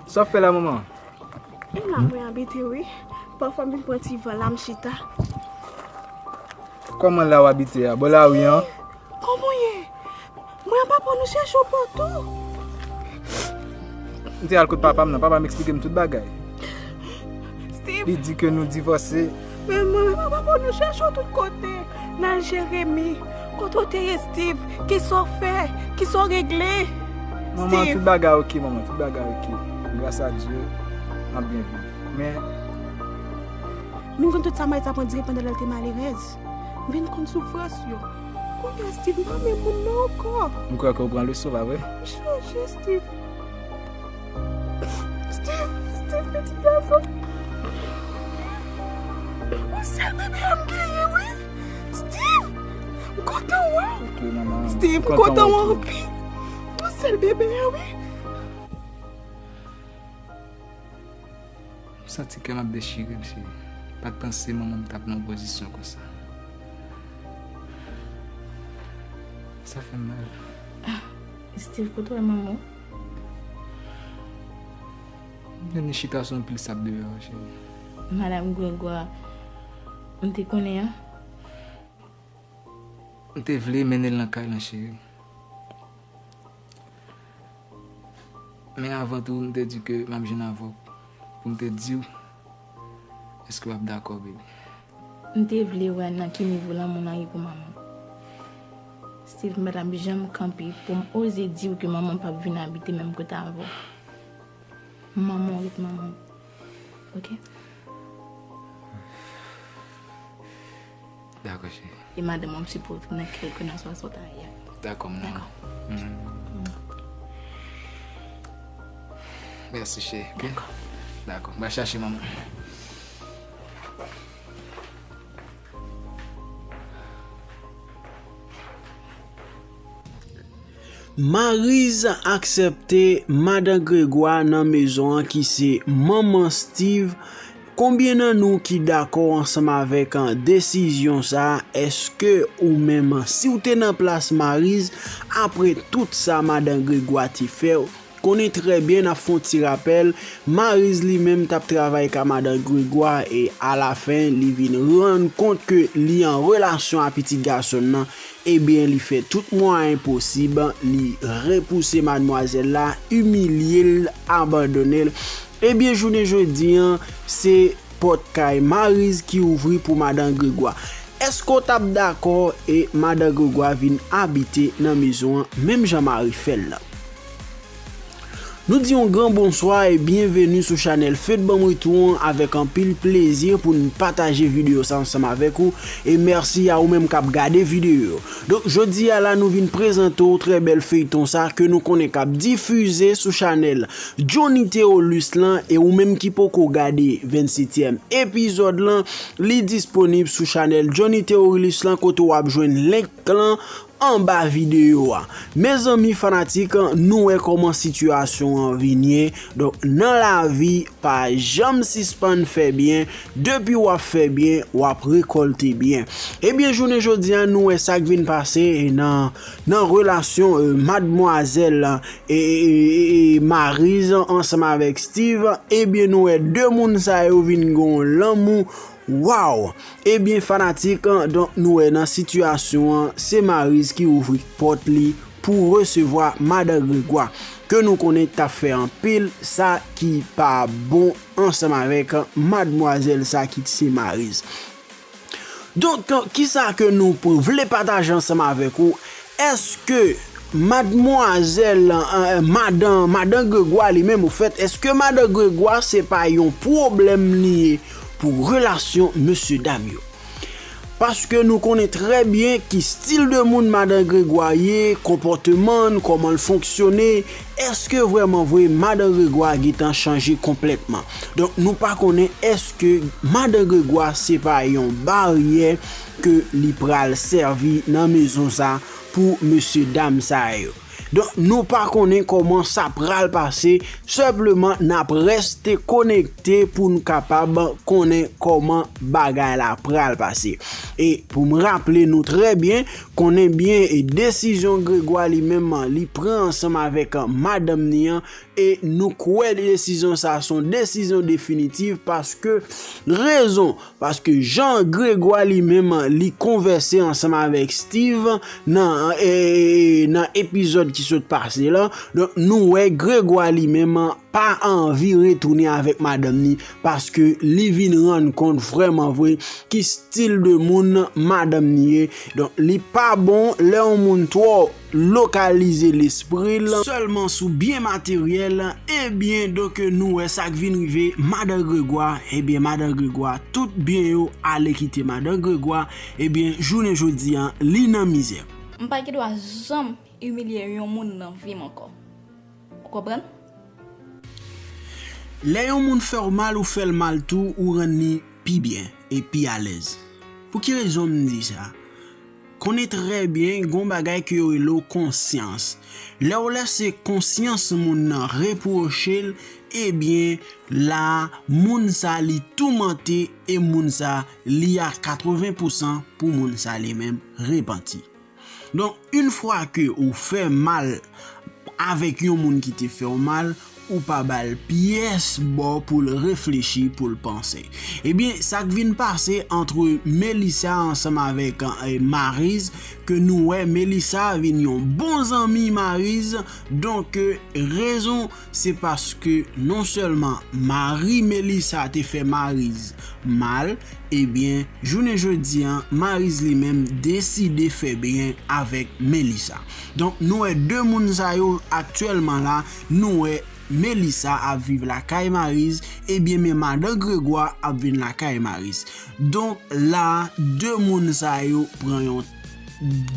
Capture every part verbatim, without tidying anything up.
Sa w ap fè la, manman? E la mwen abite, wi. Pafwa m vin pran ti van la, m chita. Kòman la w abite a? Bò lari an? Kòman w ye? Mwen ap aprann ou chèche w patou. M te al kot papa m nan. Papa m eksplike m tout bagay. Steve. Li di ke nou divòse. Men mwen, mwen ap aprann ou chèche w tout kote. Nan Jeremi. Kote w te ye, Steve? Kisa w fè? Kisa w regle? Manman, tout bagay oke, manman. Tout bagay oke. Gras a Dye, m ap byen viv. Men, m vin konn tout sa Maïs ap andire pandan lè l te malerèz. M vin konn soufrans yo. Kounye a, Steve, m pa menm moun nan ankò. M kwè ke w pran leson, pa vre? M chanje, Steve. Steve, Steve, pitit gason. Yon sèl bebe a m genyen, wi. Steve, m kontan wè w. Ok, manman. Steve, m kontan wè w anpil. Yon sèl bebe a, wi. M santi kè m ap dechire m, cheri. M pa t panse manman m t ap nan yon pozisyon konsa. Sa fè m mal. Steve, kote w wè manman w? M vin chita sou yon pil sab deyò a, cheri. Madanm Gregwa, m te konnen an? M te vle mennen l nan kay lan, cheri. Men avan tou, m te di ke m ap jwenn avè w pou m te di w, èske w ap dakò, baby? M te vle wè nan ki nivo lanmou w ye pou manman w. Steve, m pa t ap janm kanpe pou m oze di w ke manman w p ap vin abite menm kote avè w. Manman w ret manman w. Oke? Dakò, cheri. E madanm w ap sipòte w nan kèlkeswa sa w ta ye a. Dakò, m nan. Dakò. Mhm. Mèsi, cheri. Oke? Dakò. Dakò. M va chache manman. Mariz aksepte madan Gregwa nan mezon an ki se manman Steve. Konbyen nan nou ki dakò ansanm avèk, an, desizyon sa a? Èske ou menm, si w te nan plas Mariz, apre tout sa madan Gregwa te fè w, konnen trè byen, n ap fè yon ti rapèl, Mariz li menm t ap travay ka madan Gregwa e alafen li vin rann kont ke li an relasyon a pitit gason l nan, ebyen li fè tout mwayen posib, li repouse madmwazèl la, imilye l, abandone l. Ebyen jounen jodi an, se pòt kay Mariz ki ouvri pou madan Gregwa. Èske w t ap dakò e madan Gregwa vin abite nan mezon an menm jan mari fè l la? Nou di yon gran bonswa e byenveni sou chanèl Fed Banm Retou an avèk anpil plezi pou n pataje videyo sa ansanm avèk ou. E mèsi a ou menm k ap gade videyo yo. Donk, jodi a la, nou vin prezante w trè bèl feyton sa ke nou konnen k ap difize sou chanèl Johnny Theolus lan. E ou menm ki poko gade vennsetyèm epizòd lan, li disponib sou chanèl Johnny Theolus lan, kote w ap jwenn link lan anba videyo a. Mezanmi fanatik, nou wè kòman sitiyasyon an vin ye. Donk, nan lavi, pa janm sispann fè byen. Depi w ap fè byen, w ap rekòlte byen. Ebyen, jounen jodi a, nou wè sa k vin pase, e, nan, nan relasyon, e, madmwazèl, e, e, e, e, Mariz ansanm avèk Steve. Ebyen, nou wè de moun sa yo vin gen yon lanmou. Waw! Ebyen, fanatik, donk, nou wè nan sitiyasyon an, se Mariz ki ouvri pòt li pou resevwa madan Gregwa, ke nou konnen t ap fè anpil sa ki pa bon ansanm avèk madmwazèl sa ki se Mariz. Donk, kisa ke nou p-, vle pataje ansanm avèk ou? Èske madmwazèl, eh, madan, madan Gregwa li menm, ofèt, èske madan Gregwa se pa yon pwoblèm li ye pou relasyon mesye dam yo? Paske nou konnen trè byen ki stil de moun madan Gregwa ye, konpòteman l, kòman l fonksyone, èske vrèman vre madan Gregwa gentan chanje konplètman? Donk, nou pa konnen èske madan Gregwa se pa yon baryè ke li pral sèvi nan mezon sa pou mesye dam sa yo. Donk, nou pa konnen kòman sa pral pase, senpleman n ap reste konekte pou n kapab konnen kòman bagay la pral pase. E pou m raple nou trè byen, konnen byen e desizyon Gregwa li menm li pran ansanm avèk madanm ni an, e nou kwè desizyon sa a se yon desizyon definitif paske rezon Paske jan Gregwa li menm li konvèse ansanm avèk Steve nan, e, nan epizòd ki sot pase la, donk nou wè Gregwa li menm pa anvi retounen avèk madanm ni paske li vin rann kont vrèman vre ki stil de moun madanm ni ye. Donk li pa bon lè yon moun twò lokalize lespri l sèlman sou byen materyèl, ebyen, donk, nou wè sa k vin rive madan Gregwa, ebyen, madan Gregwa, tout byen yo ale kite madan Gregwa, ebyen, jounen jodi a, li nan mizè. M pa gen dwa janm imilye yon moun nan vi m ankò. Ou konprann? Lè yon moun fè w mal, ou fè l mal tou, ou rann li pi byen e pi alèz. Pou ki rezon m di sa? Konnen trè byen, gon bagay ke yo rele w konsyans. Lè w lèse konsyans moun nan repwoche l, ebyen, la, moun sa li toumante e moun sa li a katreven pousan pou moun sa li menm repanti. Donk, yon fwa ke ou fè mal avèk yon moun ki te fè w mal, ou pa ba l pyès bò pou l reflechi, pou l panse. Ebyen, sa k vin pase ant Melissa ansanm avèk, eh, Mariz, ke nou wè Melissa vin yon bon zanmi Mariz. Donk, eh, rezon, se paske non sèlman mari Melissa te fè Mariz mal, ebyen, jounen jodi a, Mariz li menm deside fè byen avèk Melissa. Donk, nou wè de moun sa yo aktyèlman la, nou wè Melissa ap viv lakay Mariz, ebyen, men madan Gregwa ap vin lakay Mariz. Donk, la, de moun sa yo pran yon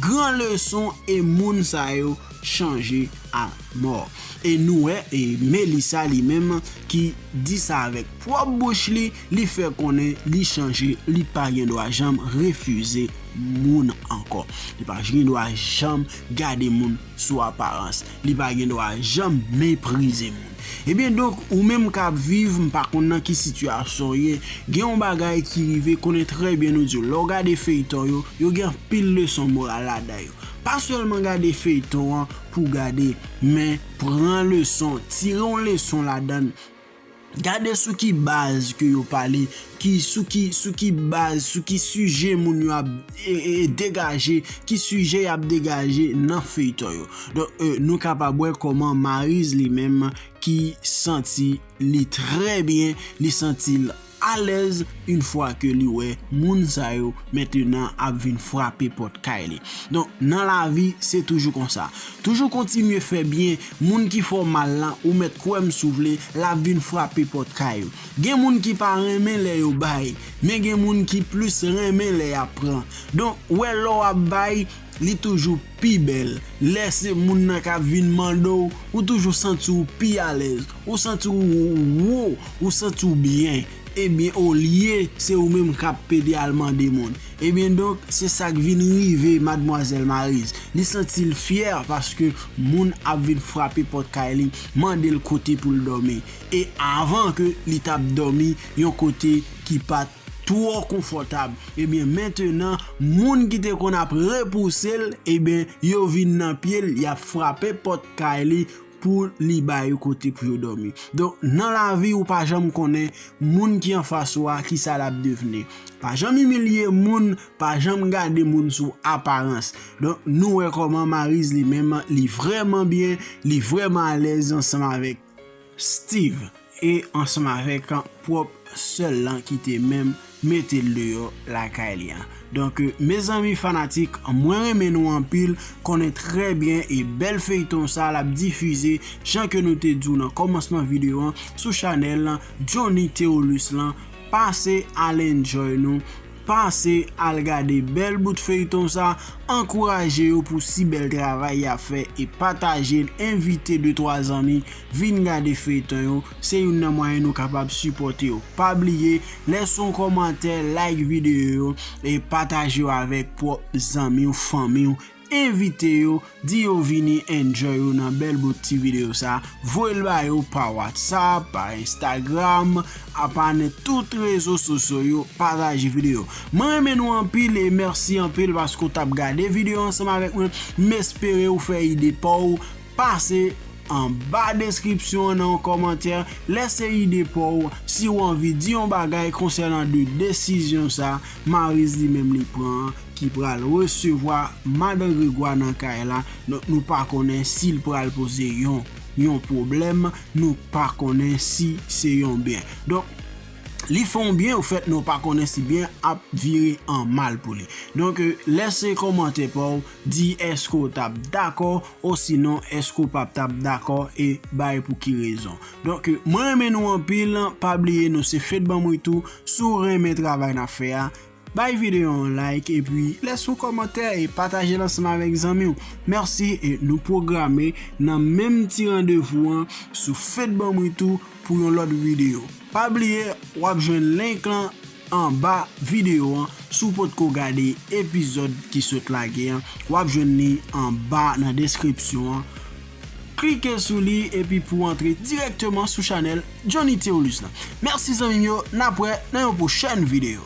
gran leson e moun sa yo chanje a mò. E nou wè, e Melissa li menm ki di sa avèk pwòp bouch li, li fè konnen li chanje, li pa gen dwa janm refize moun ankò. Li pa gen dwa janm gade moun sou aparans. Li pa gen dwa janm meprize moun. Ebyen, donk, ou menm k ap viv, m pa konn nan ki sitiyasyon w ye, gen yon bagay ki rive, konnen trè byen nou di w, lè w gade feyton yo, yo gen anpil leson moral ladan yo. Pa sèlman gade feyton an pou gade, men pran leson, tire yon leson ladan l. Gade sou ki baz ke yo pale, ki, sou ki, sou ki baz, sou ki sijè moun yo ap, e, e, degaje, ki sijè y ap degaje nan feyton yo. Donk, e, nou kapab wè kòman Mariz li menm ki santi li trè byen, li santi l alèz yon fwa ke li wè moun sa yo mentenan ap vin frape pòt kay li. Donk, nan lavi, se toujou konsa. Toujou kontinye fè byen, moun ki fè w mal lan, ou mèt kwè m si w vle, l ap vin frape pòt kay ou. Gen moun ki pa renmen lè yo bay, men gen moun ki plis renmen lè y ap pran. Donk, wè lè w ap bay, li toujou pi bèl. Lè se moun nan k ap vin mande w, ou toujou santi w pi alèz, ou santi w wo, ou santi w byen. Ebyen, olye se ou menm k ap pede al mande moun. Ebyen, donk, se sa k vin rive madmwazèl Mariz. Li santi l fyè paske moun ap vin frape pòt kay li, mande l kote pou l dòmi. E avan ke li t ap dòmi yon kote ki pa t twò konfòtab. Ebyen, mentenan, moun ki te konn ap repouse l, ebyen, yo vin nan pye l, y ap frape pòt kay li pou li ba yo kote pou yo dòmi. Donk, nan lavi, ou pa janm konnen moun ki anfas ou a, kisa l ap devni. Pa janm imilye moun, pa janm gade moun sou aparans. Donk, nou wè kòman Mariz li menm, li vrèman byen, li vrèman alèz ansanm avèk Steve e ansanm avèk pwòp sè l lan ki te menm mete l deyò lakay li an. Donk, mezanmi fanatik, mwen renmen nou anpil, konnen trè byen e bèl feyton sa l ap difize, jan ke nou te di w nan kòmansman videyo an, sou chanèl Johnny Theolus lan. Pase al enjoy nou, pase al gade bèl bout feyton sa, ankouraje yo pou si bèl travay y ap fè e pataje l, envite de twa zanmi vin gade feyton yo, se youn nan mwayen nou kapab sipòte yo. Pa bliye, lèse yon kòmantè, like videyo yo e pataje yo avèk pwòp zanmi w, fanmi w, envite yo, di yo vini enjoy yo nan bèl bout ti videyo sa, voye l ba yo pa WhatsApp, pa Instagram, apa nan tout rezo sosyo yo, pataje videyo. Mwen renmen nou anpil e mèsi anpil paske w t ap gade videyo ansanm avèk mwen. M espere ou fè ide pa w pase anba deskripsyon an nan yon kòmantè, lèse ide pa w si w anvi di yon bagay konsènan de desizyon sa Maryse li menm li pran an, ki pral resevwa madan Gregwa nan kay la. Donk, nou pa konnen si l pral poze yon, yon pwoblèm, nou pa konnen si se yon byen. Donk, li fè yon byen, ofèt, nou pa konnen si byen ap vire an mal pou li. Donk, lèse kòmantè pa w, di èske w t ap dakò, osinon èske w p ap t ap dakò e bay pou ki rezon. Donk, mwen renmen nou anpil, pa bliye nou se Fed Banm Wi Tou, si w renmen travay n ap fè a, bay videyo an like, epi lèse yon kòmantè e pataje l ansanm avèk zanmi w. Mèsi e nou pwograme nan menm ti randevou an sou Fed Banm Wi Tou pou yon lòt videyo. Pa bliye, w ap jwenn link lan anba videyo an. Si w potko gade epizòd ki sot lage an, w ap jwenn li anba nan deskripsyon an. Klike sou li epi pou w antre dirèkteman sou chanèl Johnny Theolus lan. Mèsi zanmi m yo, n ap wè nan yon pwochèn videyo.